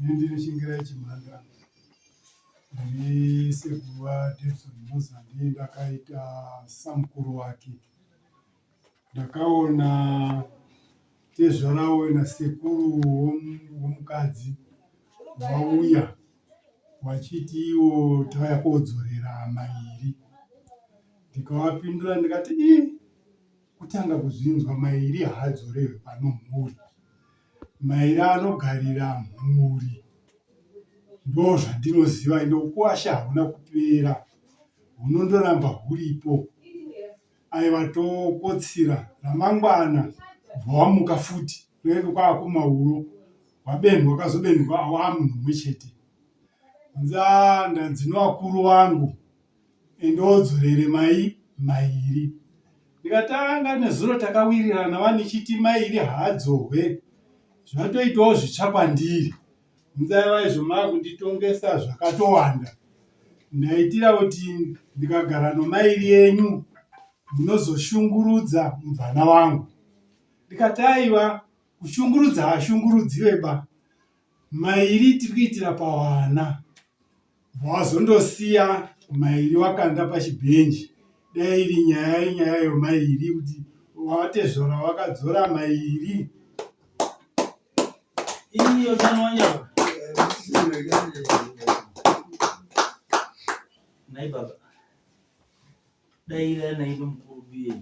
Ini ndiri Shingirai Chimhanda, ndiri sekuru vaDavidson Muzandi, ndakaita samukuru wake. Ndakaona tezvara nasekuru womukadzi wauya wachiti iwo tauya kodzorera mairi. Ndikavapindura ndikati ii kutanga kuzvinzwa mairi haadzorerwe pano mhuri. Mairi anogarira mhuri ndozvandinoziva ende ukuwasha hauna kupera hunondoramba huripo. Aiwa tokotsira ramangwana kubva wamuka futi kunenge kwakumauro wabenhwa wakazobenhwa wamunhu umwe chete. Hanzi ah ndanzi nevakuru vangu ende wodzorere mai mairi. Ndikati anga nezuro takawirirana wani chiti mairi haadzorwe zvatoitawo zvitsva kwandiri. Hanzi aiwa izvo makunditongesa zvakatowanda. Ndaitira kuti ndikagara nomairi yenyu munozoshungurudza mubvana wangu. Ndikati aiwa kushungurudza haashungurudziwe ba. Mairi tiri kuitira pavana. Wazondosiya mairi wakanda pachibhenji. Dai iri nyaya inyaya yomairi kuti watezvara wakadzora mairi. Iyo tanwanya. Nai baba. Dai ira nai mukuru biye.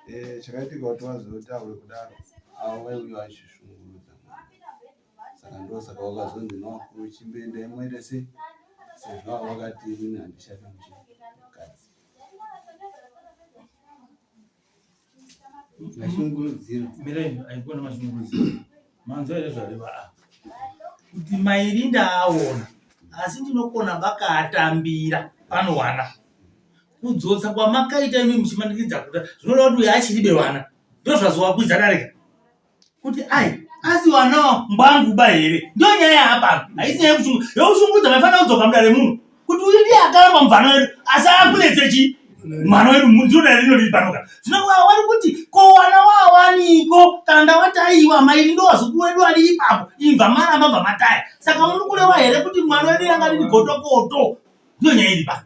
Eh, chakaitika kuti vazotaure kudaro avo vaiuya vachishungurudza mwana saka ndosaka wakazonzi nevakuru chimboendai muende sei sezvo avo vakati inini handichada mukadzi Mashungurudziro. Mirai haikona mashungurudziro. Manzwa here zvareva apa? Kuti mairi ndaaona asi ndinokona vakaatambira panowana. Kudzotsa kwamakaita imi muchimanikidza kuta zvinoreva kuti uyo achiribe vana. Ndozvazowakwidza darika. Kuti ai asi wana mbwanguba here? Ndiyo nyaya yaapano. Haisi nyaya yekushungu. Yekushungurudza maifanira kudzoka mudare muno. Kuti uyu ndiye akaramba mubvana wedu asi akunetse chii? Mwana wedu ndiro dare rino riri pano ka. Zvino wari kuti ko wana wawaniko kana ndawati aiwa mairi ndo wazukuru wedu ari ipapo imva maramba bva mataya. Saka muri kureva here kuti mwana wedu yanga riri gotokoto? Ndiyo nyaya iri pano.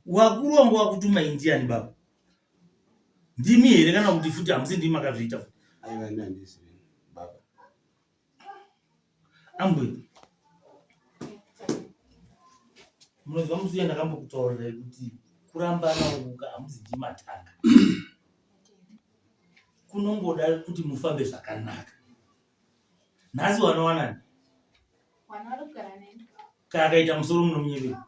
Wakuru wangu wakutuma indiani baba? Ndimi here kana kuti futi hamusi ndimi makazviita futi? Aiwa ini handisi baba. Ambuya. Munoziva musi uya ndakambokutaurirai kuti kurambana uku ka hamusi ndimi matanga. Kunongoda kuti mufambe zvakanaka. Nhasi wanowanani? Wana vari kugara neni. Kana akaita musoro munomunyevera.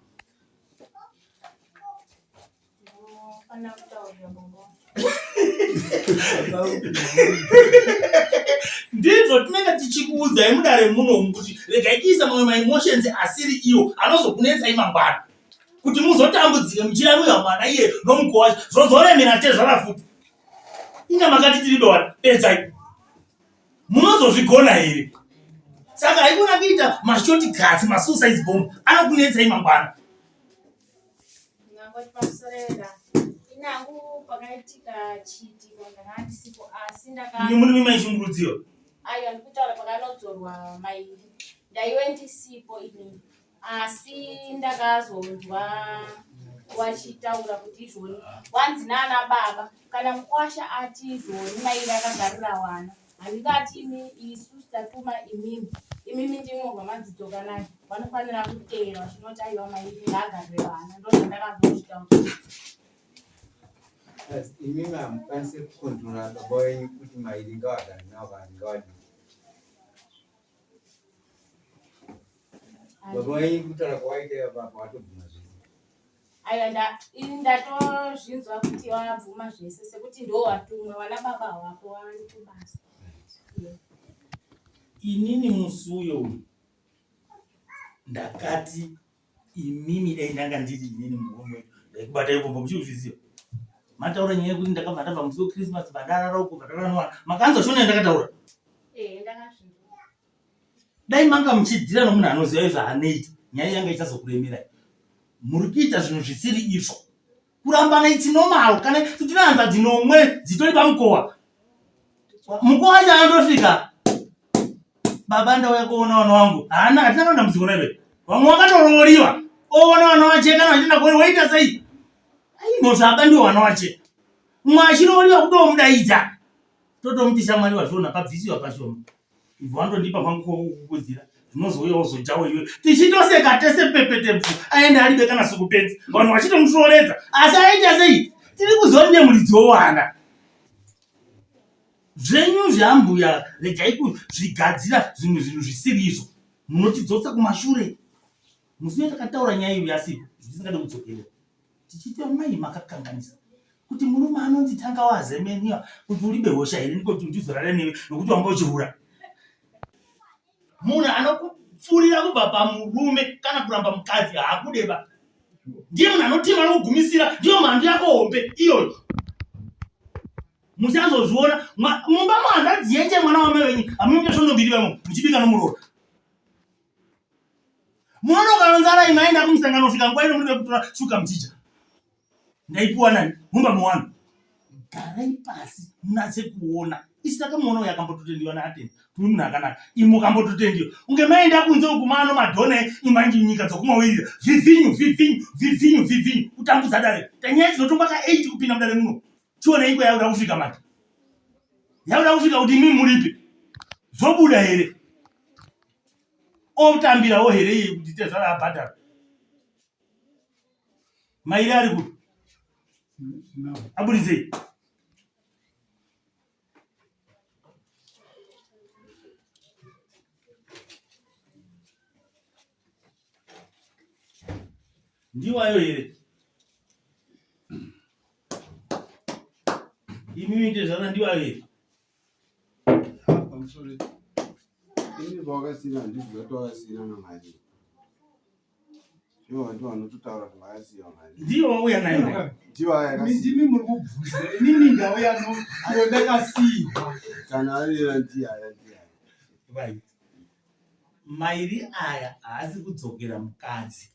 Ndinofanira kutaurira baba. Ndizvo tinenge tichikuudzai mudare munomu kuti regai kuisa mamwe maemotions asiri iwo anozokunetsai mangwana kuti muzotambudzike muchiramwira mwana iye nomuko wacho zvozoremera tezvara futi. Inga makati tiri dowana pedzai. Munozozvigona here? Saka haikona kuita mashort cuts, masuicide bomb anokunetsai mangwana. Ndingangoti pamusorera inangu pakaitika chiitiko ndanga ndisipo asi ndaka Imi muri maishungurudziwa. Aiwa ndikutaura pakanodzorwa mairi ndaive ndisipo inini asi ndakazonzwa wachitaura kuti izvoni wanzi nana baba kana mukwasha ati izvoni mairi akagarira wana handingati imi isu tatuma imimi imimi ndimwo rwamadzidzoka naye vanofanira kuteera vachinoti aiwa mairi ngaagarire vana ndozvandakazozvitaura Imimi hamukwanise kukontrora baba wenyu kuti mairi ngavagare navo kana ngavadii Baba wenyu kutaura kwawaita ipapo watobvuma zvese. Aiwa ini ndatozvinzwa kuti wabvuma zvese sekuti ndo watumwa wana baba havapo wari kubasa. Inini musi uyo uyu ndakati imimi dai ndanga ndiri inini murume wedu ndaikubatai kumba muchikuzviziva mataura nyaya yekuti ndakabva ndabva musi wechristmas bva ndarara uko bva ndarara nowana makanzwa shona yandakataura Eh, ndakazvinzwa. Dai manga muchidhira nomunhu anoziva zvaanoita, nyaya yanga ichazokuremerai. Muri kuita zvinhu zvisiri izvo. Kurambana it's normal kana tine hanzvadzi nomwe dzitori pamukowa. Mukowa wacho anotosvika baba ndauya kuona vana wangu haana hatina kana dambudziko naive vamwe vakatorooriwa oona vana vache kana vachienda kuona woita sei aimhosva ndiwo vana vache mumwe achirooriwa kutomudaidza totomuti shamwari wazviona pabvisiwa pashoma ibva wandondipa kwangu kokukukudzira zvinozouya wozodyawo iwe tichitoseka tese pepetepfu aenda aribe kana sukupenzi vanhu vachitomutroredza asi aita sei tiri kuziva ndiye muridzi wowana zvenyu zveambuya regai kuzvigadzira zvimwe zvinhu zvisiri izvo munotidzosa kumashure musi uye takataura nyaya iyo yasipo zvitisingade kudzokerera tichiti amai makakanganisa kuti murume anonzi tanga wazemeniwa kuti uribe hosha here ndiko kuti ndizorare newe nokuti wanga uchihura munhu anokupfuurira kubva pamurume kana kuramba mukadzi haakudeba ndiye munhu anotima nokugumisira ndiyo mhandu yako hombe iyoyo muchazozviona mumba muhanzvadzi yenje mwana wamai venyu hamuite svondo mbiri vamwe muchibika nomuroora munonoka nzara imwe aenda kumusangano kusvika nguva ino muri vekutora shuka muchidya ndaipiwa nani mumba mewanu garai pasi munatse kuona isi takamuona uyo akambototendiwa naatenda turi munhu akanaka imi mukambototendiwa unge maenda kunze uku maano madhona imanje nyika dzokumawirira vhivhinyu vhivhinyu vhivhinyu vhivhinyu kutambudza dare tanyaya dzinotongwa ka 8 kupinda mudare muno chioneiko yakuda kusvika manje yakuda kusvika kuti imi muripi zvobuda here otambirawo here iye kuti tezvara abhadhara mairi ari kupi aburitsei ndiwayo here imimi tezvara ndiwayo here Pamusoro ini pawakasiyana handiziva kuti wakasiyana namari ivo vantu vanototaura kuti makasiya mari ndiyo wauya nayo ndiyo aya yakasiya ndimi muri kubvunza inini ndauya no ndakasiyiwa kana arira ndiye aya ndiye aya right mairi aya haasi kudzokera mukadzi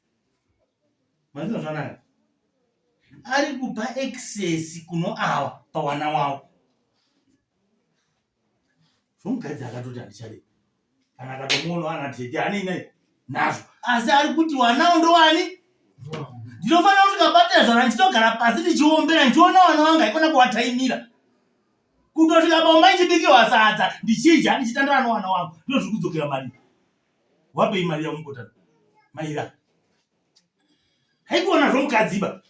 manzwa zvanaka ari kupa excess kuno awa pawana wawo zvomukadzi akatoti handichade kana akatomuonawo ana tete anei nai nazvo asi ari kuti wanawo ndowani ndinofanira kusvika patezvara ndichitogara pasi ndichiombera ndichiona wana wangu haikona kuwataimira kutosvika paumba ichibikirwa sadza ndichidya ndichitandara nowana wangu ndizvo zviri kudzokera mari wapei mari yamukotana maira haikuona zvomukadzi ba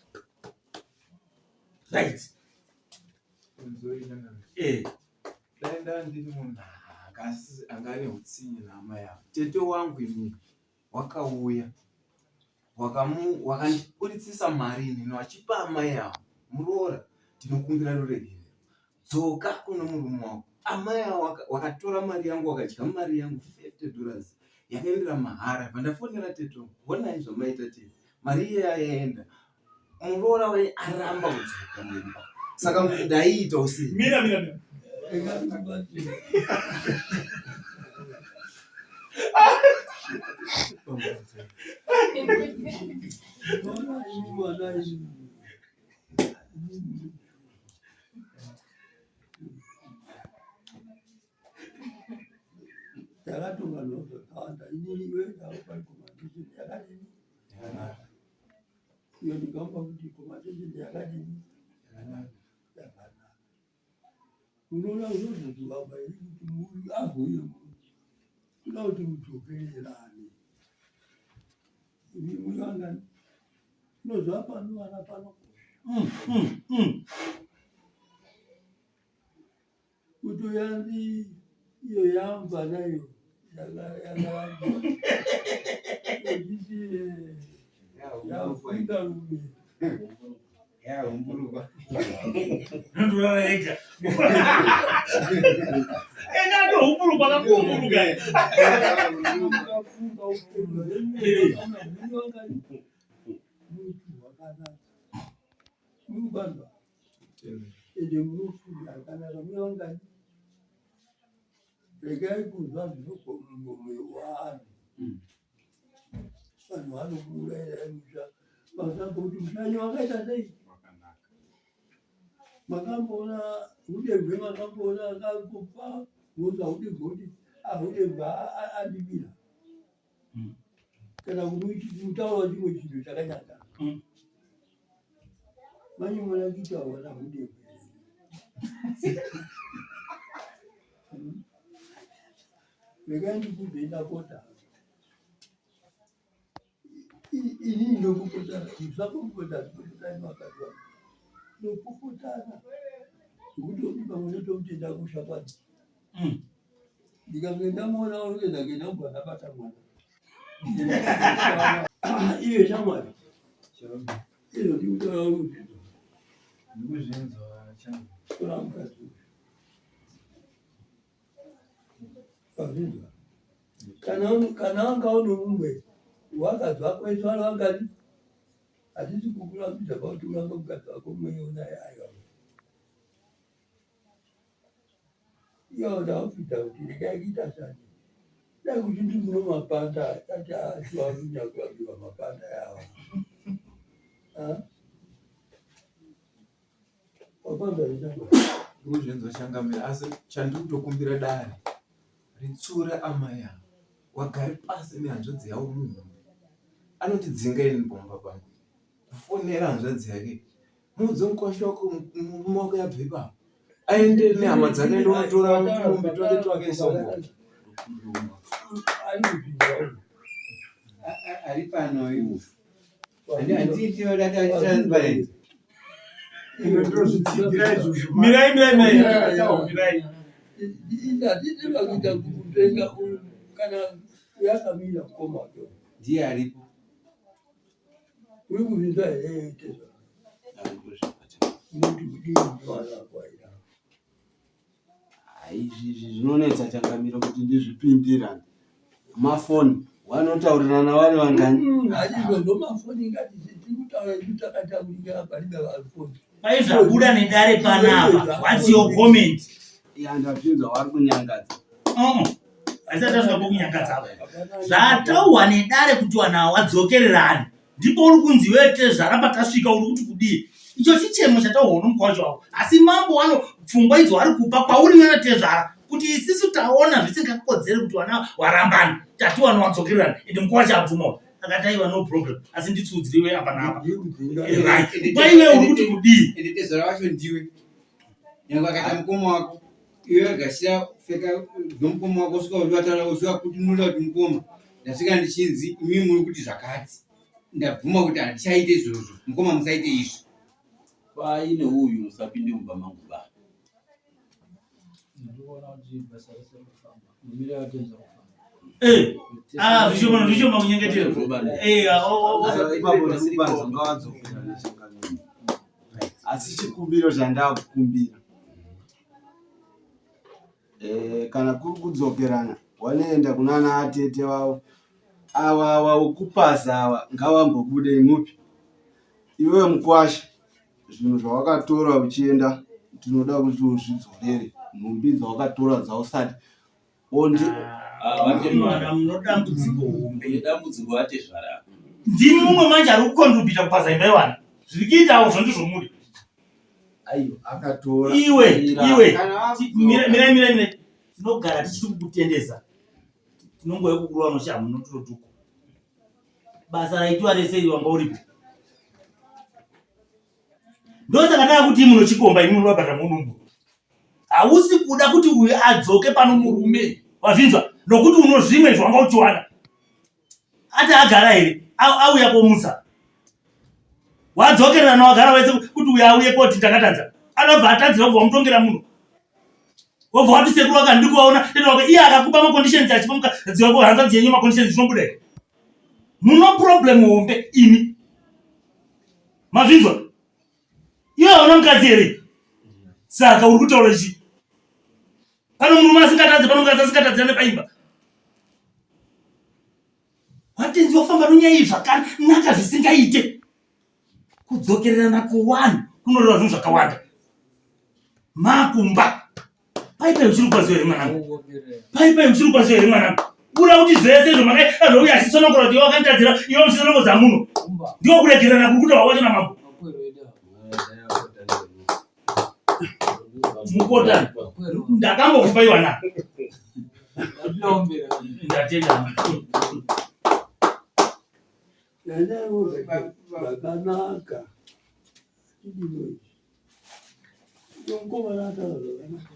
right eh. Dai ndaa ndiri munhu anga ane utsinye naamai avo. Tete wangu inini wakauya wakandiburitsisa mari inini wachipa amai avo muroora ndinokumbira ruregerero dzoka kune murume wako. Amai avo wakatora mari yangu wakadya mari yangu 50 dollars yakaendera mahara bva ndafonera tete wangu honai zvamaita tete mari iya yaenda muroora wenyu aramba kudzoka mumba saka ndaiita usii mira mira mira Takatonga zvakawanda inini iwe ndakupari yakadini yakanaka iyo ndikamupa kuti compensation yakadini yakanaka yakanaka unoona unozozivamba here kuti muyu avuye kuda kuti mudzokererane imi muyangani unoziva pano vana pano Kutoyandi iyo yamba nayo yakaramba ichiti yafunga rume Yahumburukwa. Nondorara ega. Ega ndohumburukwa kakuhumburuka. Yafunga upenyu muntu wakanaka murikubanzwa ende munofunga akanaka mune vangani Regai kunzwa zvinobva mumwoyo waanhu. Vanhu vanokuurairai musha. Makambo kuti mushanyi wakaita sei? Makamboona hudembwe, makamboona akangopa mhosva hudembwe kuti ahudembwe andibira. Kana kuti kutaura chimwe chinhu chakanyanya. Manje mwana kuitaura nahudembwe. Regai ndikuudzei ndapota. Inini ndopopotana, musapopotana, popotanai makadzi wangu. Ndopopotana zvekuti pamwe ndotomuti enda kumusha kwake. Ndikange ndamuona unenge ndange ndambwa ndabata mwana. Iye shamwari. Izvo ndikutaura kuti Ndikuzvinzwa changu. tora mukadzi uyu. Wazvinzwa? Kana kana wanga une mumwe wakadzi wako wese wari wangani hatisi kukurambidza pakuti urambe mukadzi wako mumwe unaye aiwa. Iye ndakupinda kuti regai kuita shanje. Dai kuti ndikuno mapanda ati achiwarunya kurapiwa mapanda yawa. Wapanda richamba. Ndikuzvinzwa changamire asi chandiri kutokumbira dare ritsure amai ava wagare pasi nehanzvadzi yavo muhombe anondidzinga ini pamba pangu kufonera hanzvadzi yake muudze mukwasha wako murume wako yabva ipapo aende nehama dzake ndonotora tumombe twake twake songo ari pano uyu handiitiwo data transparent Ndozvitsigira izvozvo. Mirai, mirai, mirai. Mirai. Hatisi vakuita kutenga uyu kana yakamira mukoma wake. Ndiye aripo. Uri kuzvinzwa here tezva? Unoti kudii ndiwana kwaira? Izvi izvi zvinonetsa changamire kuti ndizvipindirane. Mafoni vanotaurirana vari vangani? Hazvizvozvo mafoni ngati tiri kutaura isu takataurika palibe vafoni. Pai zvabuda nedare panapa. What's your comment? Ya ndazvinzwa vari kunyangadza. Haisati tasvika pokunyangadza apa. Zvatauhwa nedare kuti vanhu ava wadzokererane. Ndipo uri kunzi iwewe tezvara patasvika uri kuti kudii? Icho chichemo chatauhwa nomukwasha wako. Asi mambo wano pfungwa idzo vari kupa kwauri iwewe tezvara kuti isisu taona zvisingakodzeri kuti vana warambana tati vana wadzokererana ende mukwasha abvuma akati aiwa no problem asi nditsiudziriwe apa naapa. Right. Kwaiwe uri kuti kudii? Ende tezvara wacho ndiwe. Nyangwe akaita mukoma wako iwe gashira pfeka zvomukoma wako svika uchivatara uchiva kuti munoda kuti mukoma ndasvika ndichinzi imimi muri kuti zvakati ndabvuma kuti handichaite izvozvo mukoma musaite izvi Paine uyu musapinde mumba mangu ba. Eh, ah, zvishoma zvishoma kunyengetera. Eh, ah, oh, oh, oh. Ipapo ndikubanza ngavadzokera changamire. Asi chikumbiro chandakukumbira eh, kana kuri kudzokerana wanoenda kunana atete vavo ava ava wekupasa ava ngavambobude imupi iwewe mukwasha zvinhu zvawakatora uchienda tinoda kuti uzvidzorere nhumbi dzawakatora dzausati ondi Mwana munodambudziko hombe. Dambudziko atezvara. Ndimi mumwe manje ari kucontributa kupaza imba yewana. Zviri kuita awo zvo ndizvomuri. Aiwa akatora. Iwe iwe mira mira mira mira. Tinogara tichiri kukutendesa. Tinongouya kukurova noshamu noturotuko. Basa raitwa rese iri wanga uripo. Ndosaka ndakuti munochikomba imi munobata munumbu. Hausi kuda kuti uyu adzoke pano murume. Wazvinzwa? Nokuti unozvimwe izvo wanga uchiwana. Ati agara here? Auya komutsa. Wadzokererana wagara wese kuti uyu auye koti ndakatadza. Anobva atadzira kubva wamutongera munhu. Wobva wati sekuru wake handidi kuvaona. Tete wake iye akakupa maconditions achipa mukadzi wako hanzvadzi yenyu maconditions zvinobuda here? Muno problem hombe imi. Mazvinzwa? Iwe hauna mukadzi here? Saka uri kutaura chii? Pano murume asingatadze, pano mukadzi asingatadzirane paimba. Watenzi wafamba nonyaya iyi zvakanaka zvisingaite. Kudzokererana kuwanhu kunoreva zvinhu zvakawanda. Makumba. Pai pai uchiri kupaziva here mwanangu? Pai pai uchiri kupaziva here mwanangu? Kura kuti zvese izvo makaiazouya achisonongora kuti iwe wakanditadzira iwe muchisonongodza munhu. Ndiwo kuregerana kuri kuita wacho namambo. Mukota ndakambokupa iwana. Ndatenda. Zvakanaka. Mukomana ataura zvakanaka.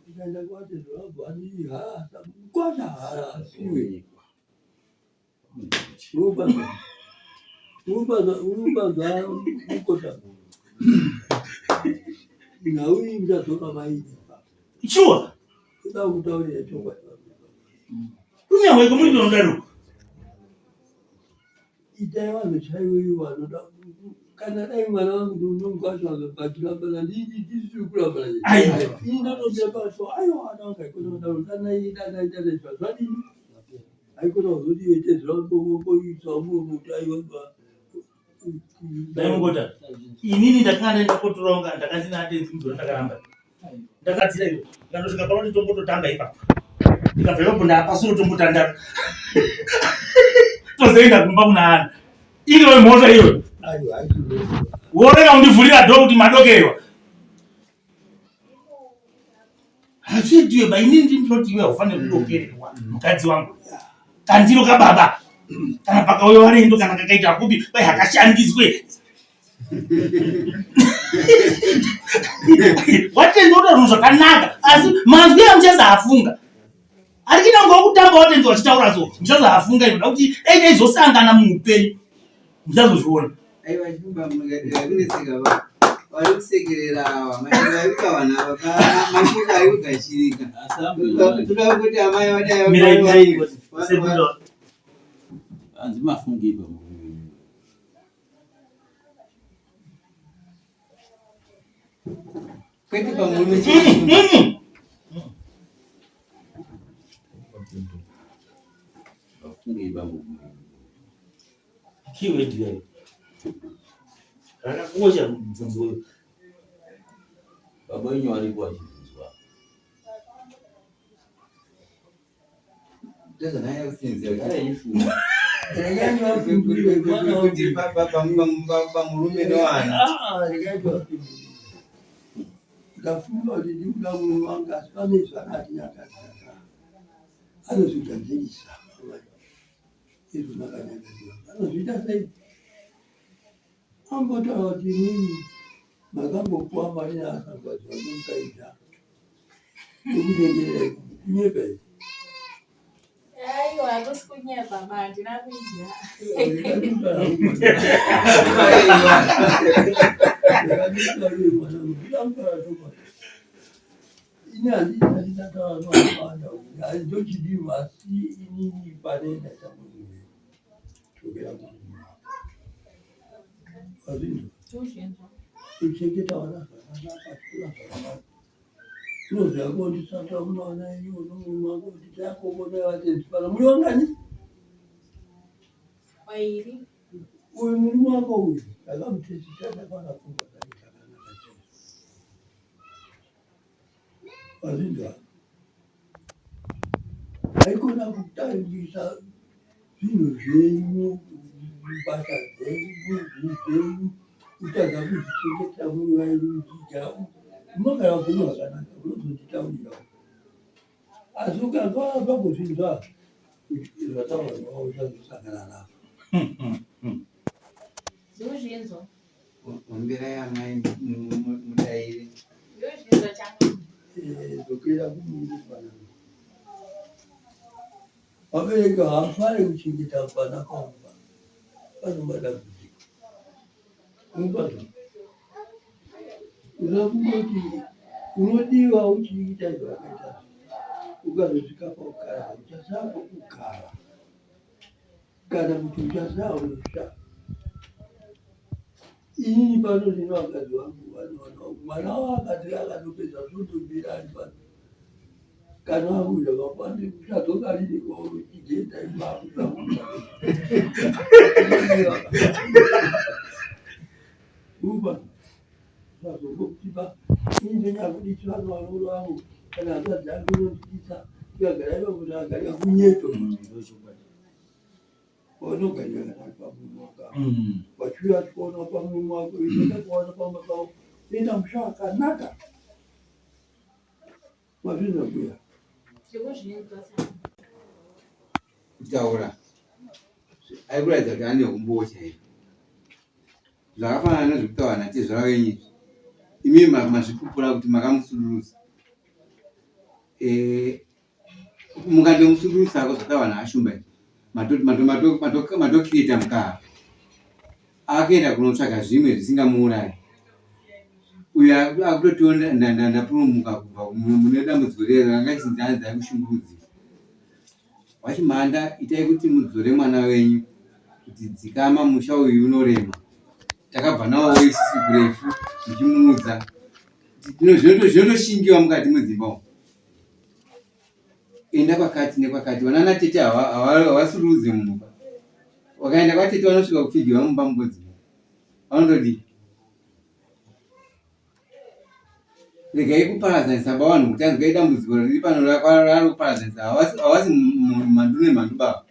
Ndikaenda kwatezvara vangu haa mkwasha haasiwe. Urubazwa nhau iyi muchadzoka maidi. Sure. Kuda kutaurira chokwadi. Kunyangwe kumuri ndinodaro. Itai vanhu chaivo vanoda kana dai mwana wangu ndinongwasha vachirambana ndisiri kurambana ini ndotomira paso aiwa ana wangu haikona kudaro danai danai danai zvadini haikona kuzoti iwe tezera koisa mumwe muti aiwa Ndaimungota inini ndakanga ndaenda kotoronga ndakanzi naatenzi mudzora ndakaramba ndakadzira iyo ndikandosvika panoti tombototanga ipapo ndikabva ipapo ndaapasuro tombotandara tozoenda kumba kuna ana iriwe mhosva iyoyo worega kundivhurira dho kuti madokewa hazviitiwe ba inini ndinoti iwe haufaniri kudokererwa mukadzi wangu kandiro kababa kana pakauya varendo kana kakaita kupi kwai hakashandiswe watenzi wotaura zvinhu zvakanaka asi manzwi amuchazoafunga ari kuita kunge wakutamba watenzi wachitaura so muchazoafunga inoda kuti dai taizosangana muupenyu muchazozviona Aiwa chibaba kunetseka va. Vari kusekerera ava, mashoko ari kuwana ava, mashoko ari kugashirika. Toda kuti amai vadai Mirai mirai sekuru. Hanzi mafungi pa. Kwete pamurume chete. Mafungi pa. Keyword iyoyo. Rakakosha mubvunzo uyu. Baba wenyu varipo vachibvunzwa. Ndozvandanga kusinzira. Gara ifunga. Kuti pamurume newana. Ndafunga kuti ndikuda murume wangu asi pane zvakati nyakati anozvigadzirisa izvo makanyakaziva anozviita sei ambotaura kuti imimi makambopuwa mari naasangwaziva mukaita ekutenderera kunyepa izvi Aiwa, hakusi kunyepa ba, handina kuidya. Ini handisati ndataura nevakawanda kuti handizochidiwa asi inini pane ndaita munhu dzokera kumba. Wazvinzwa? Tozvinzwa. Kuchengeta vana zvakanaka, chikora zvakanaka. Unoziva ko ndisati unoona iyo nomurume wako kuti takokona vatenzi pano muri vangani? Vairi. Uyu murume wako uyu ndakamutesita ndakaona pfungwa dzake dzakanaka chaizvo. Wazvinzwa? Haikona kutangisa zvinhu zvenyu, mbasha dzenyu, zvinhu zvenyu, kutadza kuzvichengeta muri vairi muchidya. Munogara upenyu hwakanaka, unozonditaurirawo. Asi ukanga wabva kuzvinzwa zvataurwa uchazosangana nazvo. Ndozvinzwa. Omberai amai mudaire. Ndozvinzwa changu. Eh, dzokera kumunda mwanangu. Vabereki havafari kuchengeta vana pamba, pane matambudziko. Unobazwa? Usafunga kuti unodiwa uchiita zvawakaita, ukazosvika pakugara uchasara pokugara kana kuti uchasara musha. Inini pano ndine vakadzi vangu vanoona mwana wavo akati akatopedza svondo mbiri ari pano kana akuita mangwani uchadzoka rini kwauri uchigenda ipapo. Uba azongotipa ini ndonyakuditi vanhu vanoro vangu. Kana hanzvadzi yake inondidisa tikagara ipapo tagarika kunyeto. Wanogarira kana ari pamurume wako apa. Wachiuya achikuona pamurume wako iwe ndakakuona pamba pavo. Enda musha wakanaka. Wazvinzwa mbuya? Ndikuzvinzwa sana. Kutaura aikuratidza kuti ane humbowo chaizvo. Zvakafanana nezvekutaura natezvara wenyu izvi. Imi mazvipupura kuti makamusudurusa. Eh, mukandomusudurusa ko zvataura naAshumba izvi. Matocreata mukaha. Akuenda kunotsvaga zvimwe zvisingamuurayi. Uyu akutotiwo ndapurumuka kubva mune dambudziko riya ranga richinzi hanzi akushungurudzika. Wachimhanda itai kuti mudzore mwana wenyu kuti dzikama musha uyu unorema. Takabva nawo isusu kurefu muchimuudza. Zvinotoshingiwa mukati mwedzimba umu. Enda kwakati nekwakati vanana tete havasurudze munhu pa. Wakaenda kwatete vanosvika kupfigirwa mumba mubodzi. Vanotodii? Regai kuparadzanisa ba vanhu kuti anzwai dambudziko riri pano rari kuparadzanisa havasi mhandu nemhandu baba.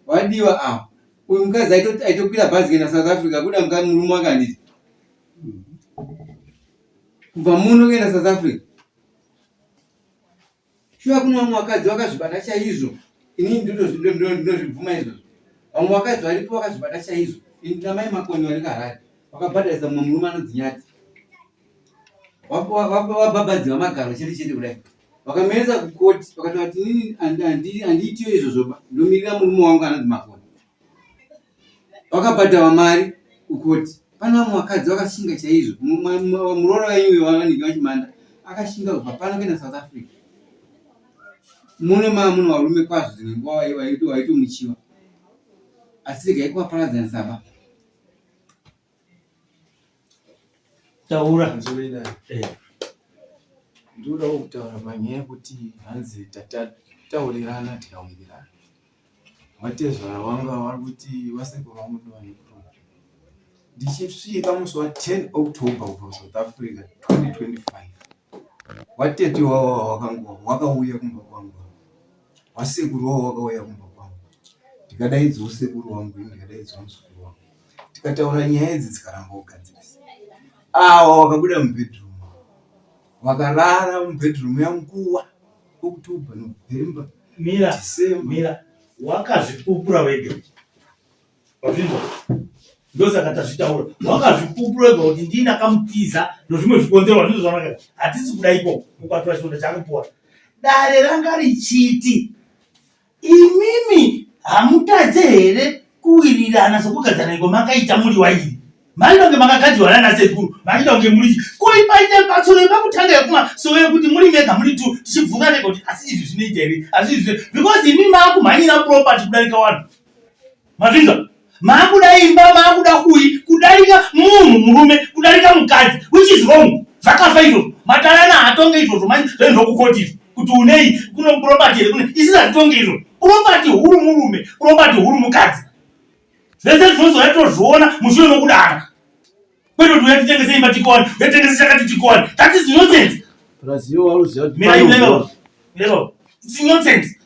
Wadiwa ava. Uyu mukadzi aitokwira bhazi kuenda South Africa kuda murume wake handiti. Kubva muno kuenda South Africa. Shuwa kune vamwe vakadzi vakazvibata chaizvo. Ini ndinozvibvuma izvozvo. Vamwe vakadzi varipo vakazvibata chaizvo. Ini ndina mai Makoni vari kuHarare. Vakabhadharisa mumwe murume anonzi Nyati. Vabhabhadziwa magaro chete chete kudai. Vakamuendesa kukoti vakataura kuti inini handiitiyo izvozvo ba. Ndomirira murume wangu anonzi Makoni. Vakabhadharwa mari kukoti. Pane vamwe vakadzi vakashinga chaizvo. Muroora wenyu uyo wavanenge vachimanda akashinga kubva pano kuenda South Africa. Muno maa muno varume kwazvo dzimwe nguva waitomuchiwa. Asi regai kuvaparadzanisa ba. Taura. Eh. Ndinodawo kutaura panyaya yekuti hanzi tataurirana tikawirirana. Vatezvara vanga vari kuti vasekuru vangu ndovane problem. Ndichisvika musi wa 10 October kubva kuSouth Africa 2025 watete wawa wakauya kumba kwangu wasekuru wawa wakauya kumba kwangu ndikadaidzwa sekuru wangu ini ndikadaidzwa muzukuru wangu tikataura nyaya idzi dzikaramba kugadzirisa awa wakabuda mubedroom wakarara mubedroom yanguwa October November mira December mira wakazvipupura wega wazvinzwa ndosaka tazvitaura wakazvipupura wega kuti ndini ndakamutiza nozvimwe zvikonzero hazvizvo zvanaka hatisi kuda ikoko ukwatura chironda chakupora dare ranga richiti Imimi hamutadze here kuwirirana sokugadzana iko makaita muri wairi? Maida kunge makagadzirwa nana sekuru, maida kunge muri ko ipaite patsoro yepakutanga yekuma so yekuti muri mega muri tu tichibvunga nega kuti asi izvi zvinoita here? Asi izvi because imi maakumhanyira property kudarika wanhu. Mazvinzwa? Maakuda imba, maakuda kui kudarika munhu murume, kudarika mukadzi which is wrong. Zvakafa izvozvo. Matarana haatonge izvozvo manje zvainzwa kukoti izvo kuti unei kuno property here kune isisi hatitonge izvozvo. Property huru murume, property huru mukadzi. Zvese zvinozouya tozviona mushure mekudana. Kwete kuti uya titengese imba tikowane, uya titengese chakati tikowane. That is nonsense. Plus iwe waruziva kuti Mira pane mira. Mira. It's nonsense.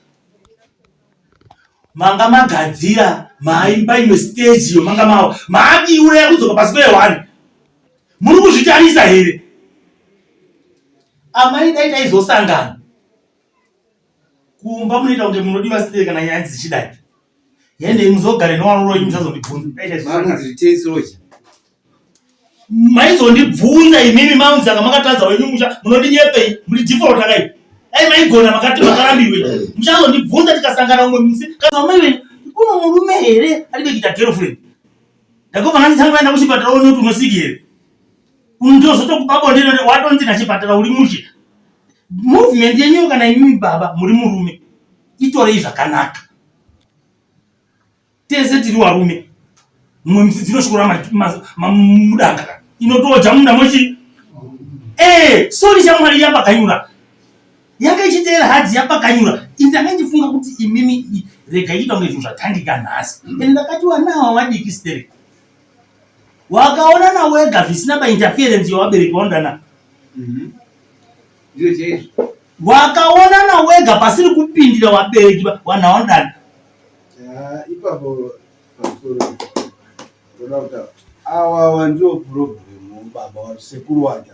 Manga magadzira maimba imwe stage iyo manga mawa maakiuraya kudzoka pasi kwehwani. Muri kuzvitarisa here? Amai dai taizosangana. Kumba munoita kunge munodiwa sitei kana nyaya dzichidai. Yendei muzogare newaroro wenyu musazondibvunza. Dai taizosangana. Makunzi tensi roja. Maizondibvunza imimi maunzanga makatadza wenyu musha munondinyepei muri default akai. Dai maigona makati makarambirwe. Muchazondibvunza tikasangana umwe musi. Kana mai wenyu kuno murume here ari kuita girlfriend. Ndakobva ndanditanga kuenda kuchipatara uone kuti unosiki here. Ndozotokupa bonde watonzi nachipatara uri mushe. Movement yenyu kana imimi baba muri murume itorei zvakanaka. Tese tiri warume. Mumwe musi dzinoshora mudanga inotoja munda mochi. Eh, sorry shamwari yapakanyura. Yanga ichiteera hadzi yapakanyura. Ini ndanga ndichifunga kuti imimi rega iita kunge zvinhu zvatangika nhasi. Ende ndakati wanawa wadiki sterek. Wakaonana wega zvisina ba interference yewabereki waundana. Ndizvo chaizvo. Wakaonana wega pasiri kupindira wabereki vanhu hawanodani. Ipapo pamusoro ndoda kutaura awa ndiwo problem baba sekuru wacho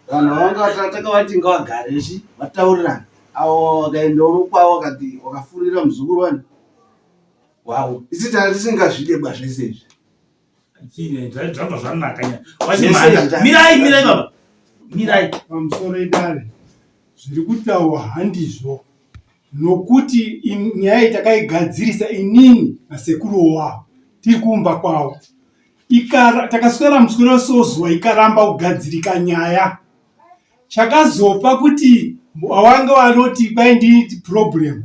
vanhu vanga takavati ngavagare chi vataurirane awa wakaendawo kwavo wakati wakafurira muzukuru wani wavo isi tanga tisingazvide ba zvese izvi Chine zvabva zvanaka nya. Wachimhanya. Mirai mirai baba. Mirai. Pamusoro idare zviri kutaurwa handizvo nokuti nyaya iyi takaigadzirisa inini nasekuru wavo tiri kumba kwavo takaswera muswero sozuva ikaramba kugadzirika nyaya chakazopa kuti wanga wanoti kwai ndini problem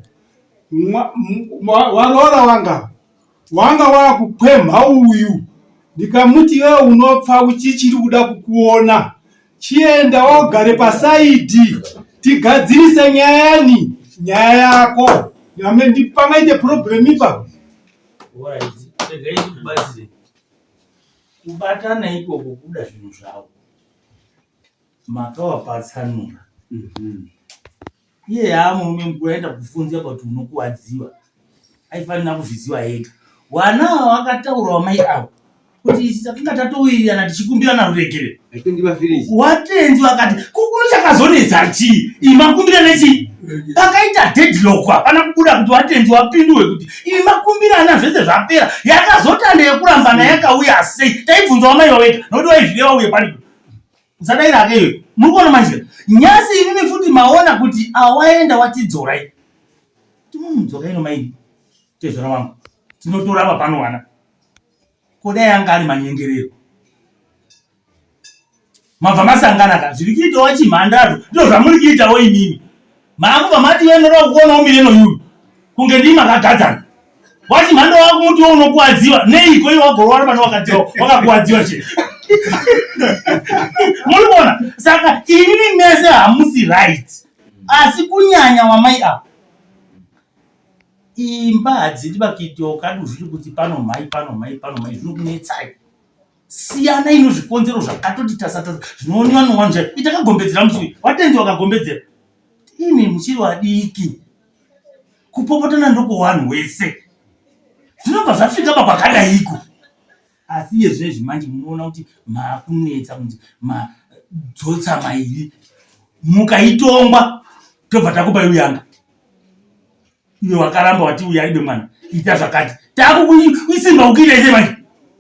waroora wanga wanga wakukwemha uyu ndikamuti iwewe unopfa uchichiri kuda kukuona chienda wogare pasaidi tigadzirise nyaya yani nyaya yako pangaite problem ipapo Kubatana ikoko kuda zvinhu zvavo makawapatsanura Iye yaa murume mukuru aita kufunzira kuti unokuwadziwa aifanira kuzviziva ega. Wana ava wakataura wamai avo kuti isi takanga tatowirirana tichikumbirana ruregerero. Watenzi wakati kukuno chakazonetsa chii? Imi makumbirana chii? Pakaita deadlock hapana kubuda kuti watenzi wapindurwe kuti imi makumbirana zvese zvapera. Yakazotanda yekurambana yakauya sei? Taibvunza wamai wawega nokuti waizvireva uye paripo. Usadaira hake iwe. Muri kuona manje? Nyasi imimi futi maona kuti awaenda watidzorai. Timumudzoka ino maini. Tezvara wangu. Tinotora apa panowana. Ko dai anga ari manyengerero. Mabva masangana ka zviri kuitawo chimhandazvo ndizvo zvamuri kuitawo imimi. Maakubva mati iwe ndoda kukuona umire noyuyu. Kunge ndii makagadzana. Wati mhando wako muti wo unokuwadziwa neiko iwe wagorwara pane wakadziwa wakakuwadziwa che. Muri kuona saka imimi mese hamusi right asi kunyanya wamai ava imba hadzidi vakuitiwa ukadi zviri kuti pano mhai pano mhai pano mhai zvinokunetsai siyanai nozvikonzero zvakatoti tasatasa zvinooniwa nowanhu chaivo itakagombedzera musi uyu watenzi wakagombedzera imi muchiri vadiki kupopotana ndokuwanhu wese zvinobva zvasvika pakwakadaiko asi iye zvinezvi manje munoona kuti makunetsa kunzi madzotsa mairi mukaitongwa tobva takupa iuyanga iwe wakaramba wati uya ibe mwana ita zvakati takukuisimba kukuita ise manje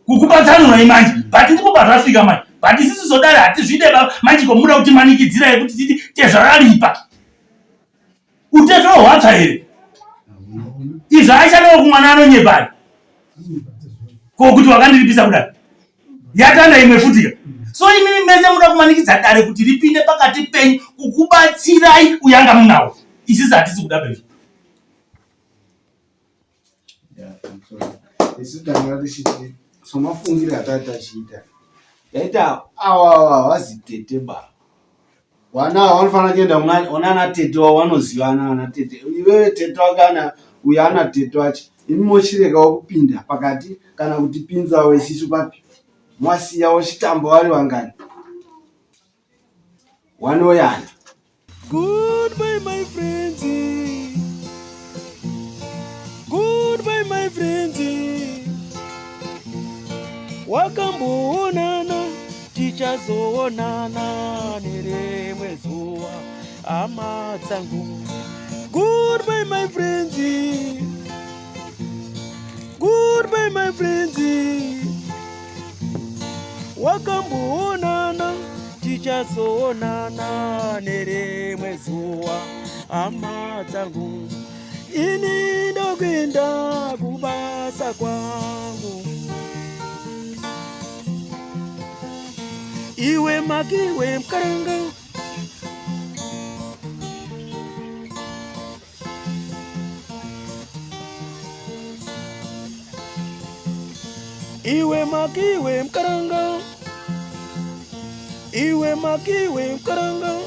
kukupatsanura manje but ndipo pazvasvika manje but isisu zodare hatizvide manje komuda kuti manikidzira yekuti titi tezvararipa utezvo hwatsva here izvo aishadawo kumwana anonyepari ko kuti wakandiripisa kudai yatanda imwe futika so imimi mese muda kumanikidza dare kuti ripinde pakati penyu kukubatsirai uyanga munawo isisi hatisi kuda pezvo isu tanga tichiti somafungiro atati tachiita taita awa awa havazi tete ba Vana ava vanofanira kuenda kunana tete wavo vanozivana ana tete. Iwewe tete wako ana uyo ana tete wacho. Imi mochirekawo kupinda pakati kana kutipinzawo isisu papi. Mwasiya wochitamba vari vangani? Wanoyana. Goodbye my friends. Goodbye my friends. Wakamboonana tichazoonana nerimwe zuva hama dzangu. Goodbye my friends. Goodbye my friends. Wakamboonana tichazoonana nerimwe zuva hama dzangu. Ini ndokuenda kubasa kwangu. Iwe makiwe mkaranga Iwe makiwe mkaranga Iwe makiwe mkaranga